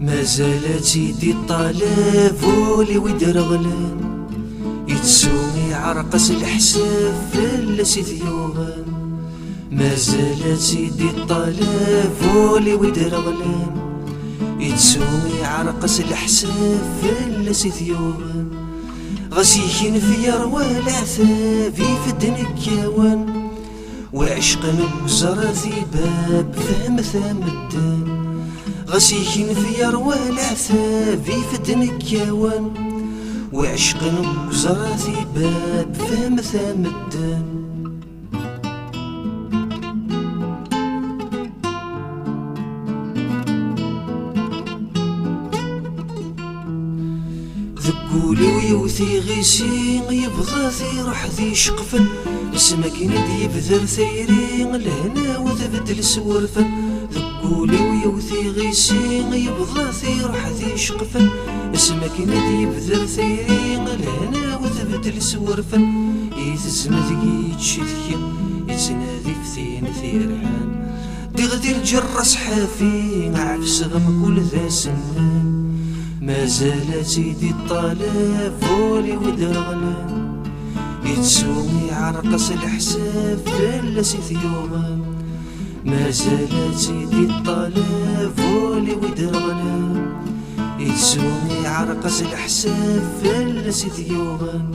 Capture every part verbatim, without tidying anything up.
Mazal ad tt-id-iṭṭalab ul-iw i d-reɣlen, ittu iɛreq-as leḥsab fell-as i t-yuɣen. Mazal ad tt-id-iṭṭalab ul-iw i d-reɣlen, ittu iɛreq-as leḥsab fell-as i t-yuɣen. Ɣas ikenfi yerwa leɛtab ifedden kkawen, wi ɛecqen ur ẓrat i bab fehmet a medden. Ɣas ikenfi yerwa leɛtab ifedden kkawen, wi ɛecqen ur ẓrat i bab fehmet a medden. Deg wul-iw yiwet iɣisi, yebḍa-t iruḥ d iceqfen. Isem akken i d-yebder tayri, lehna-w tbeddel s wurfen. Deg wul-iw yiwet iɣisi, yebḍa-t iruḥ d iceqfen. Isem akken i d-yebder tayri, lehna-w tbeddel s wurfen. I tezma deg-i yettcetki, yettnadi f tin t-yerḥan. Ddiɣ di lǧerra ṣḥafi, ɛefseɣ mkul d asennan. Mazal ad tt-id-iṭṭalab ul-iw d-reɣlen, ittu iɛreq-as leḥsab fell-as i t-yuɣen. Mazal ad tt-id-iṭṭalab ul-iw d-reɣlen, ittu iɛreq-as leḥsab fell-as i t-yuɣen.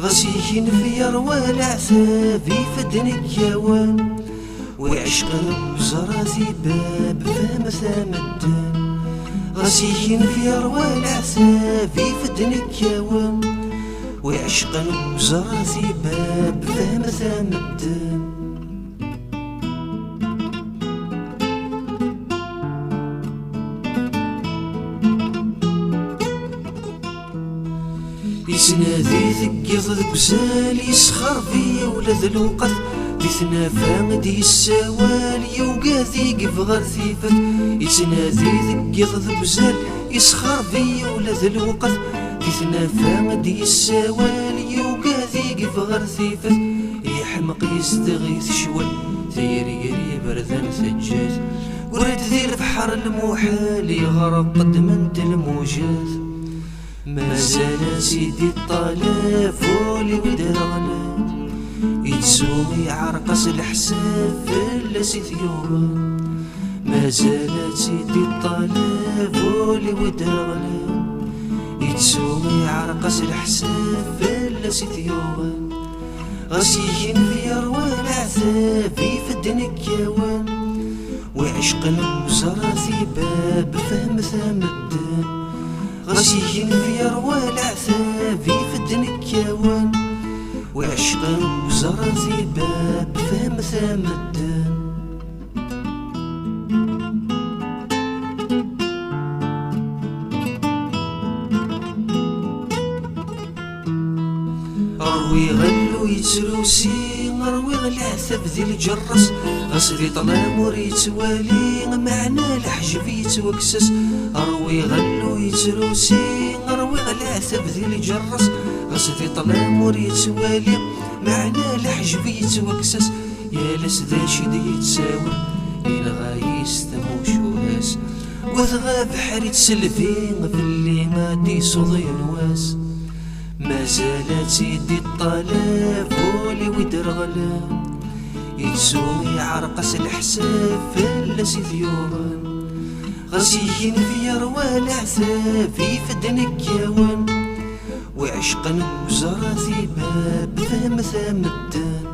Ɣas ikenfi yerwa leɛtab ifedden kkawen, wi ɛecqen ur ẓrat i bab fehmet a medden. Ɣas ikenfi yerwa leɛtab ifedden kkawen, wi ɛecqen ur ẓrat i bab fehmet a medden. Yettnadi deg yiḍ deg uzal, yesxerbi ula d lewqat. Di tnafa i d-yessawal, yugad igeb ɣer tifet. Yettnadi deg yiḍ deg uzal, yesxerbi ula d lewqat. Di tnafa i d-yessawal, yugad igeb ɣer tifet. Yeḥmeq yezdeɣ-it ccwal, tayri gar yiberdan teǧǧa-t. Ur-d di lebḥer lmuḥal, yeɣreq ddment lmujat. Mazal ad tt-id-iṭṭalab ul-iw d-reɣlen, ittu iɛreq-as leḥsab fell-as i t-yuɣen. Mazal ad tt-id-iṭṭalab ul-iw d-reɣlen, ittu iɛreq-as leḥsab fell-as i t-yuɣen. Ɣas ikenfi yerwa leɛtab ifedden kkawen, wi ɛecqen ur ẓrat i bab fehmet a medden. Ɣas ikenfi yerwa leɛtab ifedden kkawen, wi ɛecqen ur ẓrat i bab fehmet a medden. Rwiɣ alluy yettrusi, rwiɣ leɛtab di lǧerres. Ɣas di ṭṭlam ur yettwali, meɛna leḥjeb yettwakkes-as. Rwiɣ alluy yettrusi, rwiɣ leɛtab di lǧerres. Ɣas di ṭṭlam ur yettwali, meɛna leḥjeb yettwakkes-as. Yal ass d acu i d-yettawin, yenɣa-yi s tmucuha-s. Wwteɣ abeḥri ttselbi, fell-i ad d-isuḍ yenwa-s. Mazal ad tt-id-iṭṭalab ul-iw i d-reɣlen, ittu iɛreq-as leḥsab fell-as i t-yuɣen. Ɣas ikenfi yerwa leɛtab ifedden kkawen, wi ɛecqen ur ẓrat i bab fehmet a medden.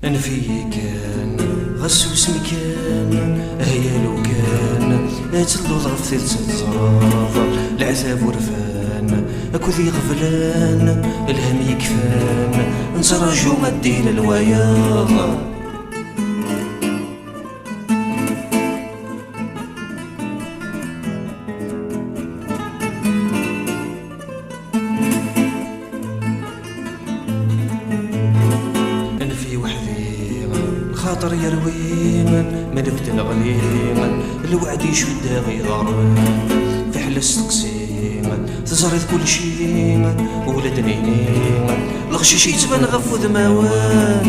Anef-iyi kan, ɣas susem kan, ahya lukan ad telluḍ ɣef tidet ad teẓreḍ leɛtab urfan akked iɣeblan, lhemm yekfan, nettraǧu ad d-yili lwayeḍ. Anef-iyi weḥd-i, lxaṭer yerwi, ma nebdel ɣli, lweɛd icudd-aɣ iḍarren, fiḥel asteqsi, teẓriḍ kulci, ula d nini, leɣcic yettban ɣef udmawen.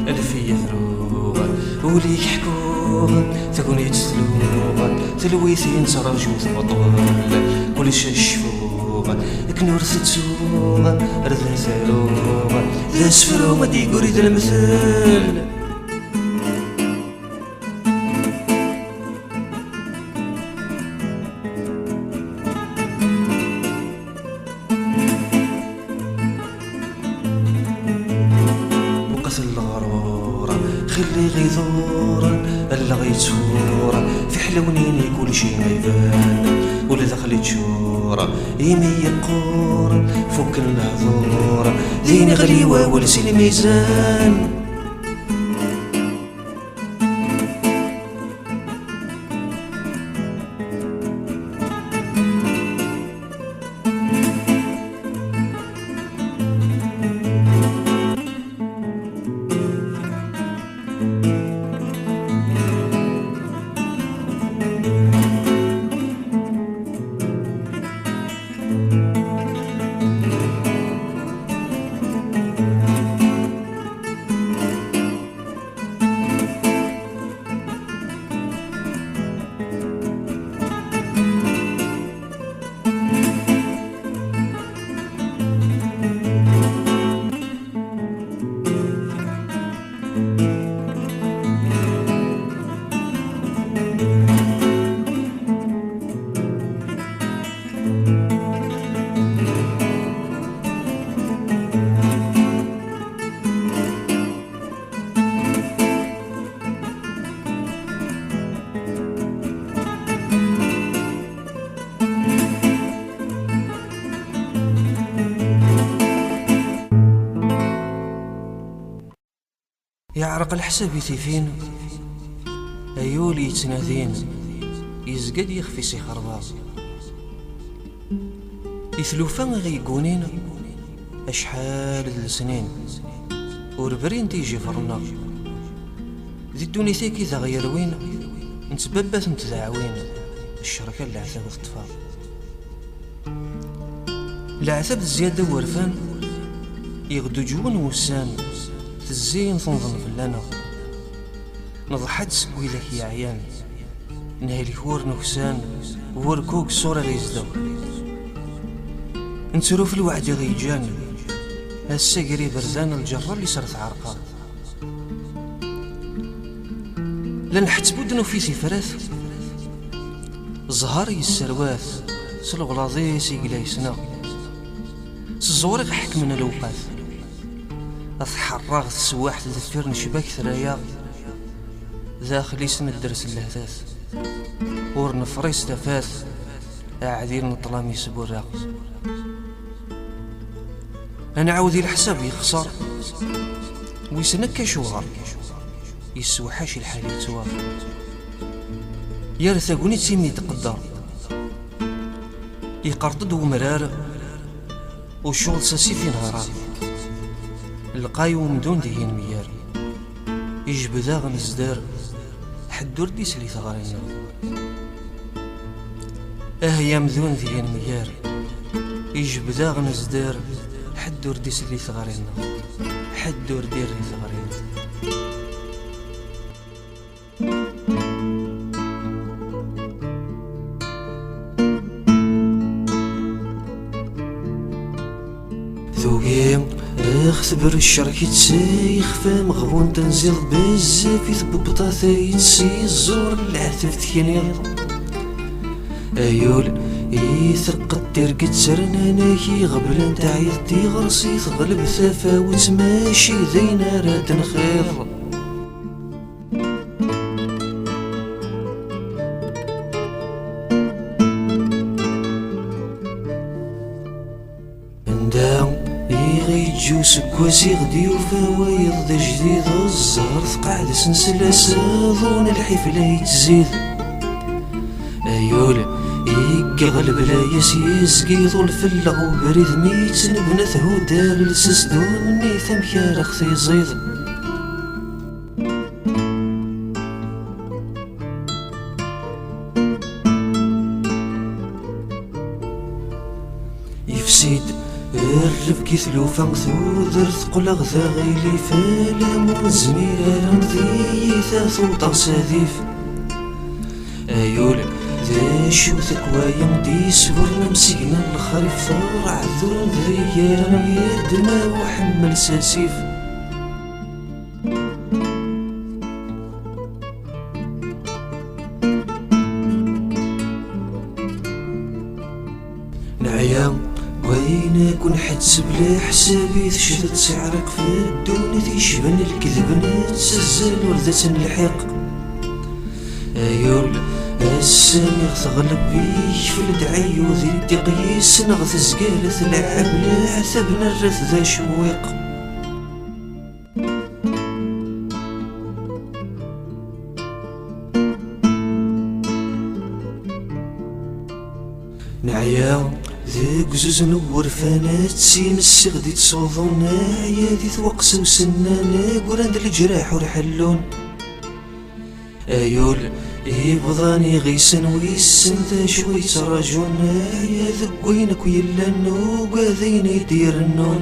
Alfiya truɣ, ul-ik ḥkuɣ, tagnit tluɣ, talwit-in ttraǧu tbeṭṭel, kullec ad cfuɣ, akken ur tettuɣ, ar d asaruɣ, d asefru ad d-yeggri d lemtel. Weqt leɣrur, xilli ɣ-iḍuren, allaɣ yettfuren, fiḥel a wen-yini kulci iban, ula d aql iččur, imi yeqqur, fukken lehdur, din iɣli wawal si lmizan. Yeɛreq leḥsab i tifin, ay ul yettnadin, yezga-d yixef-is ixerba. I tlufa i ɣ-yeggunin, acḥal d lesnin, ur brint ijifer-nneɣ. Di ddunit-agi d aɣ-yerwin, nettbabbat nettdeɛwin, ccerka n leɛtab teṭṭef-aɣ. Leɛtab d zzyada n wurfan, iɣ d-uǧwen wussan, tezzin tenḍen fell-aneɣ. Neḍḥa-d seg widak yeɛyan, nhelk ur nuksan, wurkuk ṣṣur ara yezdeɣ. Nettru f lweɛd i ɣ-yeǧǧan, ass-a gar iberdan lǧerra liser tɛerqeɣ. La nḥetteb ur d-nufi tifrat, zzher yesserwat, s leɣlaḍ-is yegla yesneɣ. S ẓẓur i ɣ-ḥekmen lewqat. Tḥerraɣ teswaḥt deffir n ccbak tra-yaɣ, daxel-is nedder s llehdat. Ur nefris tafat, aɛdil n ṭṭlam yesburra. Ad nɛawed i leḥsab yexṣer, wissen akka acuɣer, yessewḥac lḥal yettwaɣ. Yar tagnit imi d-qedder, iqerṭ-d umrar, u ccɣel s asif inehran. Lqay umdun dihin myar, ijbed-aɣ nezdar, ḥedd ur d-isli teɣri-nneɣ. Ah ya amdun deg yenmger, ijbed-aɣ nezdar, ḥedd ur d-iselli teɣri-nneɣ, ḥedd ur d-irri teɣri-nneɣ. Tugi, ixtebber ccerk-itt, ixef ameɣbun tenziḍ, bezzaf i tbebṭat ay tt-iẓur leɛtab tekniḍ. Ayul, i teqqed tirget rnan-ak iɣeblan, teɛyiḍ tiɣersi teɣleb tafawet, mačči d ayen ara d-nxiḍ. Anda i ɣ-yeǧǧa useggas i ɣ-d-yufa wayeḍ d ajdid, ẓẓher tqaɛdes nsell-as, aḍu n lḥif la yettzid. Ayul, i yeɣleb layas yezga iḍul fell-aɣ ubrid, mi yettnebna thuddar lsas d ummit, amek ara ɣ-tiẓid? Yefsi-d rrebg i tlufa, tudert teqqel-aɣ d aɣilif, alamma ur nezmir ara, tiyita tuṭer s adif. Ayul, d acu-t akk waya d-yesburn amsigna n lexrif, ferɛet ur nedri ara, yeddem uḥemmel s asif. Neɛya deg wayen akk nḥetteb, leḥsab i tecdeḍ s iɛriq, f ddunit yecban lkedb, nettazzal ur d as-nelḥiq. Ayul, ass-a mi ɣ-teɣleb, ikfel-d ɛeyyu di ddiq, yis-neɣ tezga la tleɛɛeb, leɛtab nerra-t d acewwiq. Neɛya deg uzuz n uwurfan, ad tt-inessiɣ di tsuḍun, neɛya di twaqqsa usennan, ggran-d leǧraḥ ur ḥellun. Ayul, ibḍan iɣisen wissen d acu i yettraǧun, neɛya deg wayen akk yellan, nugad ayen i d-irennun.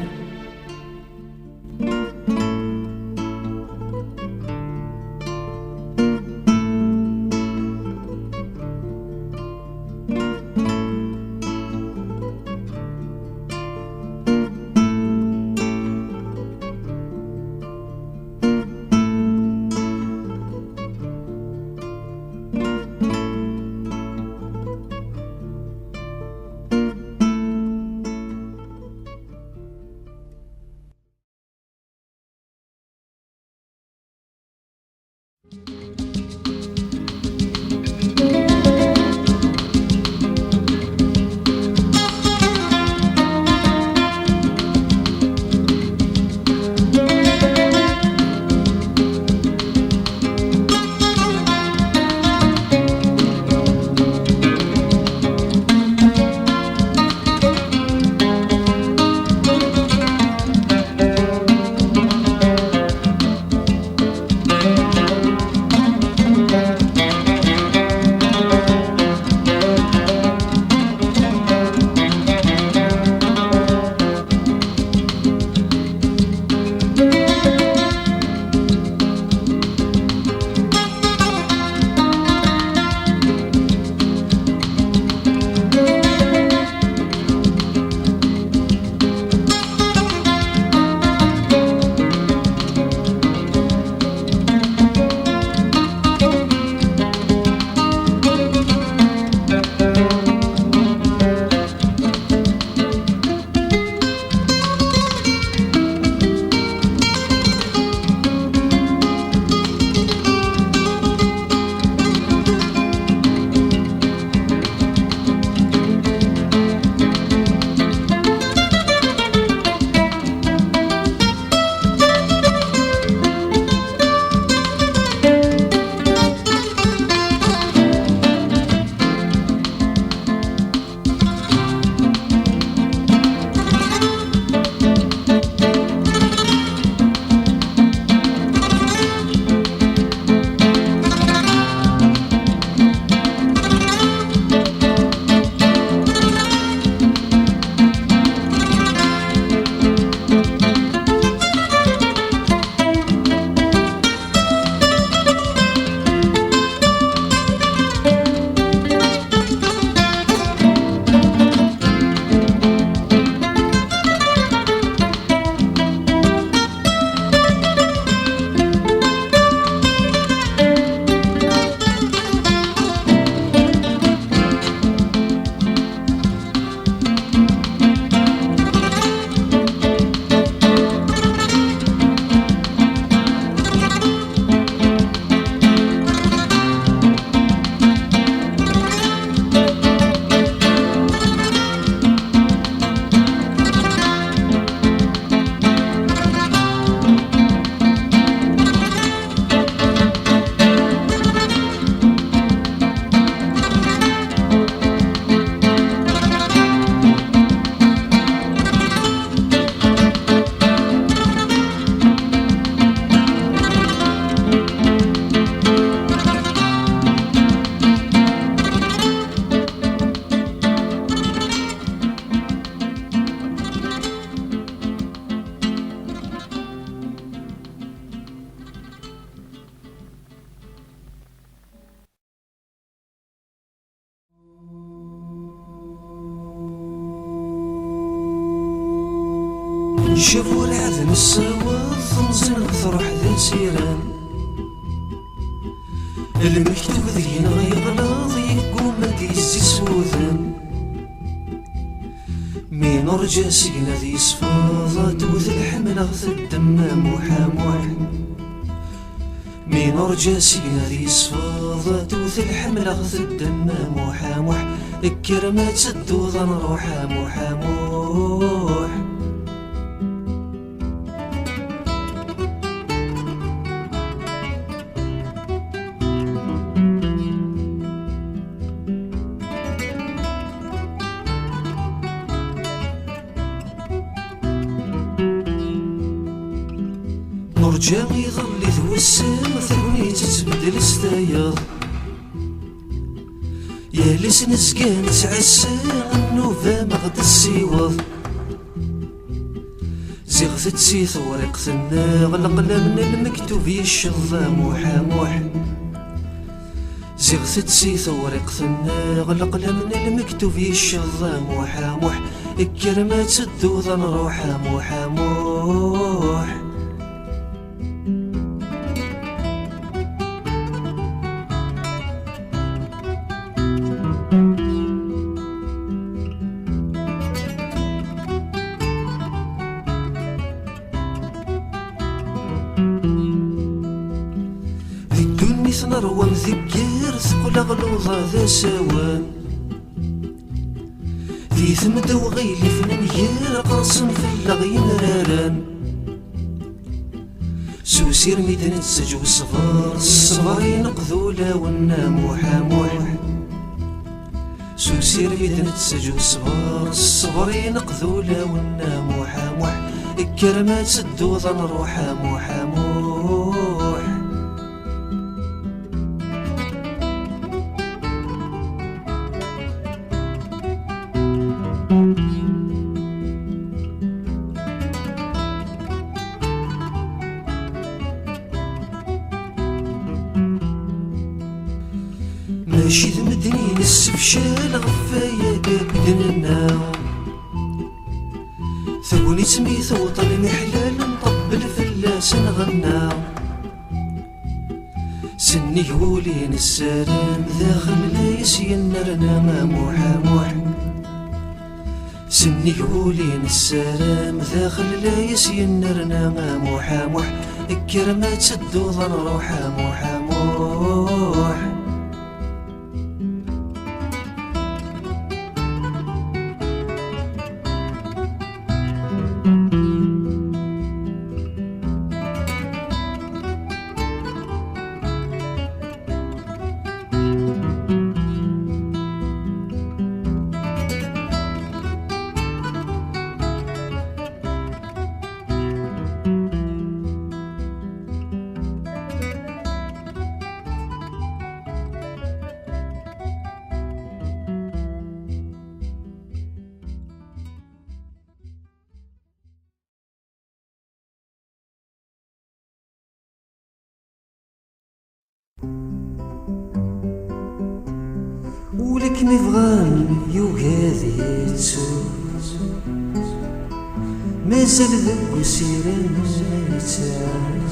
Cab werɛad nessaweḍ, temẓi-nneɣ truḥ d asirem. Lmektub deg-neɣ yeɣleḍ, yegguma ad d-yezzi s wudem. Mi nurǧa seg-neɣ ad yesfeḍ, ad tewwet lḥemla ɣ teddem, a Muḥ, a Muḥ. Mi nurǧa seg-neɣ ad yesfeḍ, ad tewwet lḥemla ɣ teddem, a Muḥ, a Muḥ. Kker ma tedduḍ ad nruḥ, a Muḥ, a Muḥ. Nurǧa iḍelli d wussan, tagnit tettbeddil s tayeḍ. Yal ass nezga nettɛassa, nnuba ma ɣ-d-tessiweḍ. Ziɣ tetti tewriqt-nneɣ, leqlam n lmektub yecceḍ, a Muḥ, a Muḥ. Ziɣ tetti tewriqt-nneɣ, leqlam n lmektub yecceḍ, a Muḥ, a Muḥ. Kker ma tedduḍ ad nruḥ, a Muḥ, a Muḥ. Di ddunit nerwa amdegger, teqqel aɣluḍa d asawen. Di tmedda uɣilif nenger, qersen fell-aɣ yimraren. S usirem i d-nettaǧ wesber, s ṣṣber ineqq d ulawen, a Muḥ, a Muḥ. S usirem i d-nettaǧ wesber, s ṣṣber ineqq d ulawen, a Muḥ, a Muḥ. Kker ma tedduḍ ad nruḥ, a Muḥ, a Muḥ. Mačči d medden i nessefcal ɣef waya akk d-nenna. Tagnit mi tewweḍ lmiḥlal, nṭebbel fell-as nɣenna. Sennig wul-i nessaram, daxel la yesyennerna, a Muḥ, a Muḥ. Sennig wul-i nessaram, daxel la yesyennerna, a Muḥ, a Muḥ. Kker ma tedduḍ ad nruḥ, a Muḥ, a Muḥ. Ula kem ibɣan yugi ad yettu, mazal deg usirem yettɛac.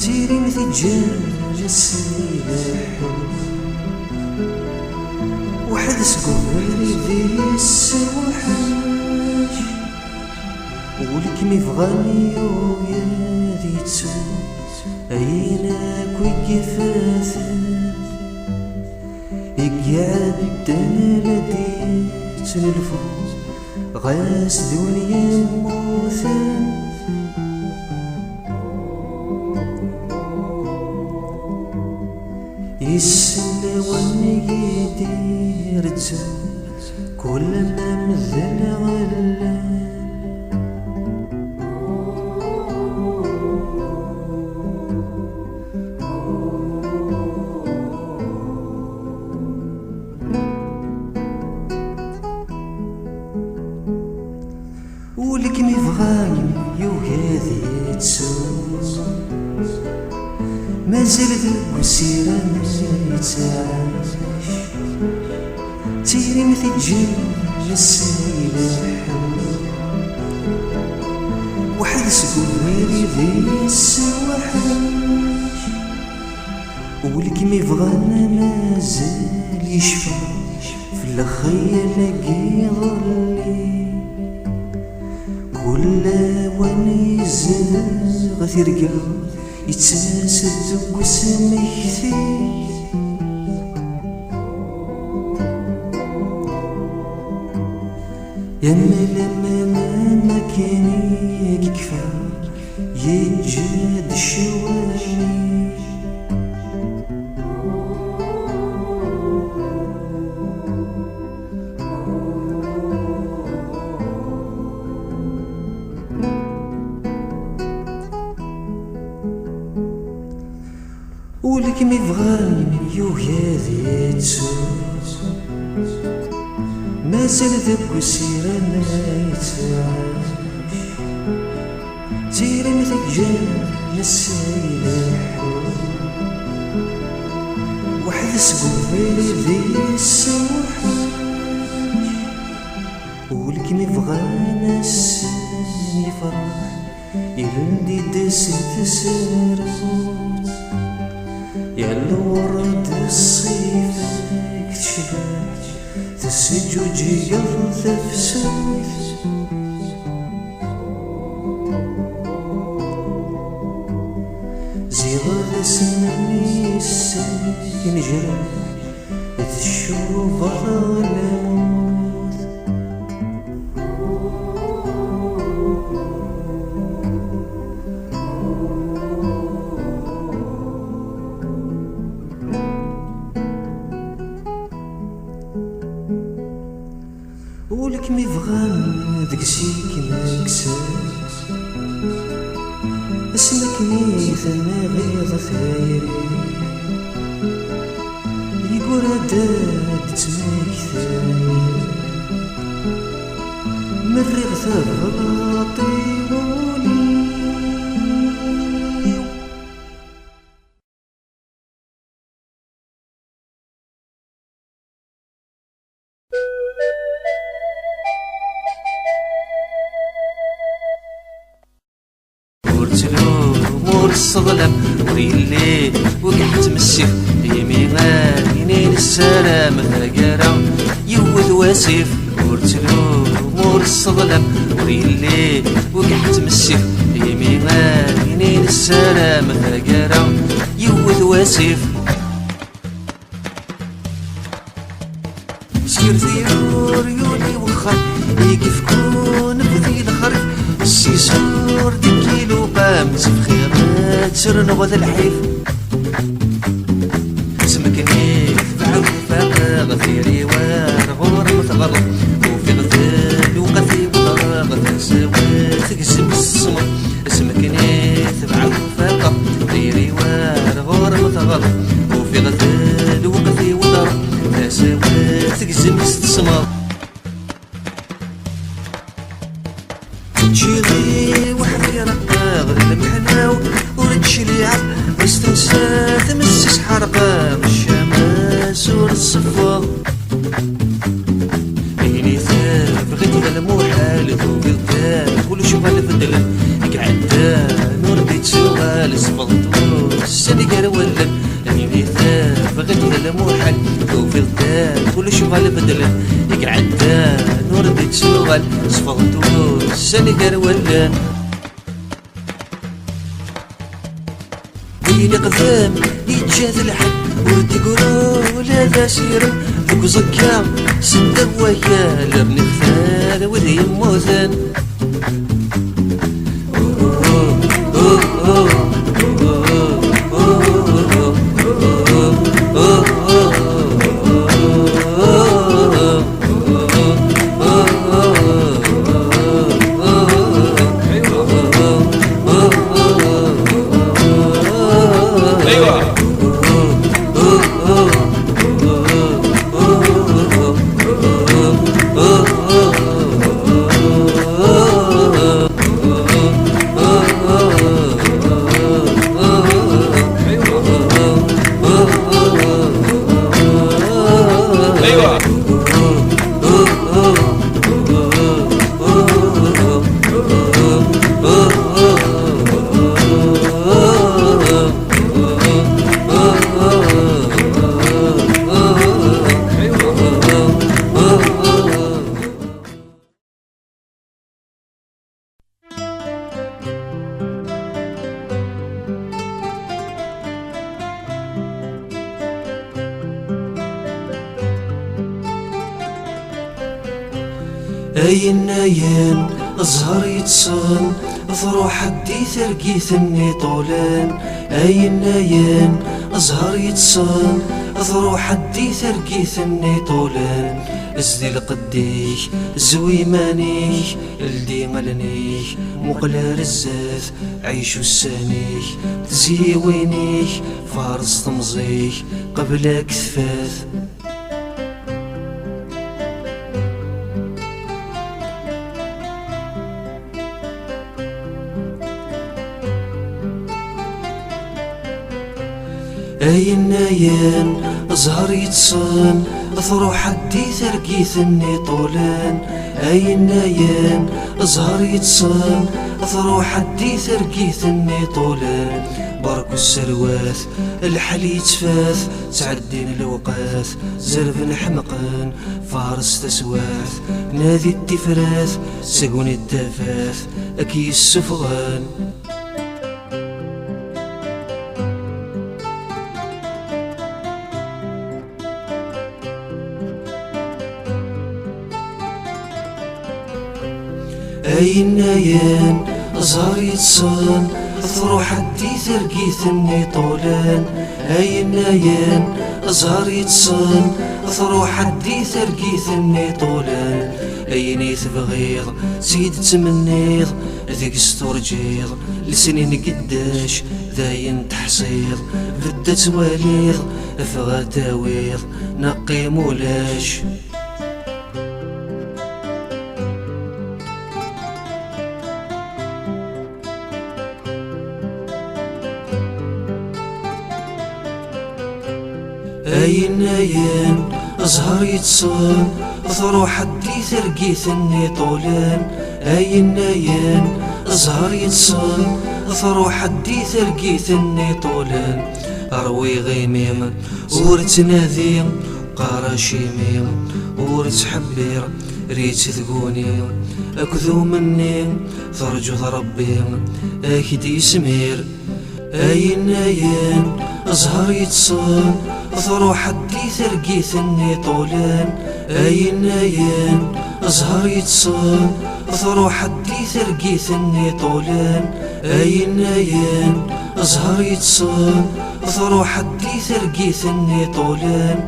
Tirim teǧǧan ass ileḥḥu, weḥd seg ubrid yessewḥac. Ul kem ibɣan yugi ad yettu ayen akk i ifaten, i iɛeddan la d-yettnulfu, ɣas d win yemmuten. Isem-iw nnig i d-irettun, kul ma medden ɣellan. Ul kem ibɣan yugi ad yettu, mazal deg usirem yettɛac. Tirim teǧǧan ass ileḥḥu, Waḥed seg ubrid yessewḥec, ul-ikem ibɣan mazal yecfa f lexyal-agi iḍelli. Kul lawan yezdeɣ tirga, yettas-d deg usmekti. Yamel aman akken i yekfa, yeǧǧa-d ccwami. Ul-ikem ibɣan yugi ad yettu, mazal deg usirem ay yettɛac. Tirmt teǧǧa ass-a ileḥḥu, weḥd-s deg ubrid yessewḥec. Ul-ikem ibɣan ass-n yefreḥ, ilel-d s tesrut, yal wṛed ṣṣif-ik tecbeḥ, tesseǧǧuǧgeḍ tafsut. Ziɣ d asmi s-, inejreḥ, tcubaḍ lmut. Ul-ikem ibɣan deg-s i kem-kksen, asmi akken i tnɣiḍ tayri, yeggura-d ad d-ttmektin. Mi rriɣ tabrat i wul-iw. Ur ttlum, ur sseḍlam, ur yelli, ur k-ḥettmessif, imi ayen ay nessaram taggara, yiwet wasif. Ur ttlum, ur sseḍlam, ur yelli, ur k-ḥettmessif, imi ayen ay nessaram taggara, yiwet wasif. Sir tirur yuli wexxam, i yefkun bdi lexrif, ssisur deg iluqam, sbexir ad ternuɣ d lḥif. Asmekni tebɛeɣ faqeɣ tiriwar ɣur-m teɣreḍ, ufiɣ-t lewqat i weḍreɣ, tasawit tegzem s ssmeḍ. Asmekni tebɛeɣ faqeɣ tiriwar ɣur-m teɣreḍ, ufiɣ-t lewqat i weḍreɣ, tasawit tegzem s ssmeḍ. Teččiḍ-i weḥd-i reqqeɣ d lemḥnaw ur d-cliɛeɣ, s tensa tmessis ḥerqeɣ, ccama-s ur tṣeffeḍ. Ayen i tebɣiḍ d lmuḥal, tugiḍ-d akk lecɣal beddlen, i iɛeddan ur d-ittuɣal, sfeḍ-d ussan gar wallen. Ayen i tebɣiḍ d lmuḥal, tufiḍ-d akk lecɣal beddlen, i iɛeddan ur d-ittuɣal, sfeḍ-d ussan gar wallen. Win iqdem yeǧǧa-t lḥal, ur d-iggri ula d asirem. Deg uẓekka seddaw wakal, rniɣ-t ar wid yemmuten. Ayen ayen, ẓẓher yeṭṭsen, truḥ-d di targit-nni ṭulen. Ayen ayen, ẓẓher yeṭṭsen, truḥ-d di targit-nni ṭulen. Zdi lqedd-ik, zwi iman-ik, ldi allen-ik, muqel ar zdat, ɛic ussan-ik, tizyiwin-ik, fares temẓi-k, qbel ad k-tfat. Ayen ayen, ẓẓher yeṭṭsen, truḥ-d di targit-nni ṭulen. Ayen ayen, ẓẓher yeṭṭsen, truḥ-d di targit-nni ṭulen. Berk ur sserwat, lḥal yettfat, ttɛeddin lewqat, zerben ḥemqen, fares taswiɛt, nadi tifrat, segni tafat, ad k-yessufɣen. Ayen ayen, ẓẓher yeṭṭsen, truḥ-d di targit-nni ṭulen. Ayen ayen, ẓẓher yeṭṭsen, truḥ-d di targit-nni ṭulen. Ayen i tebɣiḍ, tt-id-tettmenniḍ, deg-s turǧiḍ, lesnin geddac, d ayen teḥṣiḍ. Bedd ad twaliḍ, ffeɣ ad tawiḍ, neɣ qqim ulac. Ayen ayen, ẓẓher yeṭṭsen, truḥ-d di targit-nni ṭulen. Ayen ayen, ẓẓher yeṭṭsen, truḥ-d di targit-nni ṭulen. Rwiɣ imi ur ttnadi, qqar acimi ur ttḥebbir, ri-tt tguni akked umenni, terǧuḍ Rebbi ad k-d-yesmir. Ayen ayen, ẓẓher yeṭṭsen, truḥ-d di targit-nni ṭulen. Ayen ayen, ẓẓher yeṭṭsen, truḥ-d di targit-nni ṭulen. Ayen ayen, ẓẓher yeṭṭsen, truḥ-d di targit-nni ṭulen.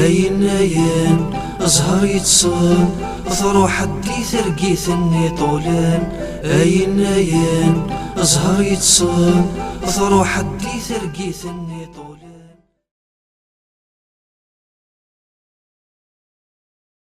Ayen ayen, ẓẓher yeṭṭsen, truḥ-d di targit-nni ṭulen. Ayen ayen, ẓẓher yeṭṭsen, truḥ-d di targit-nni ṭulen.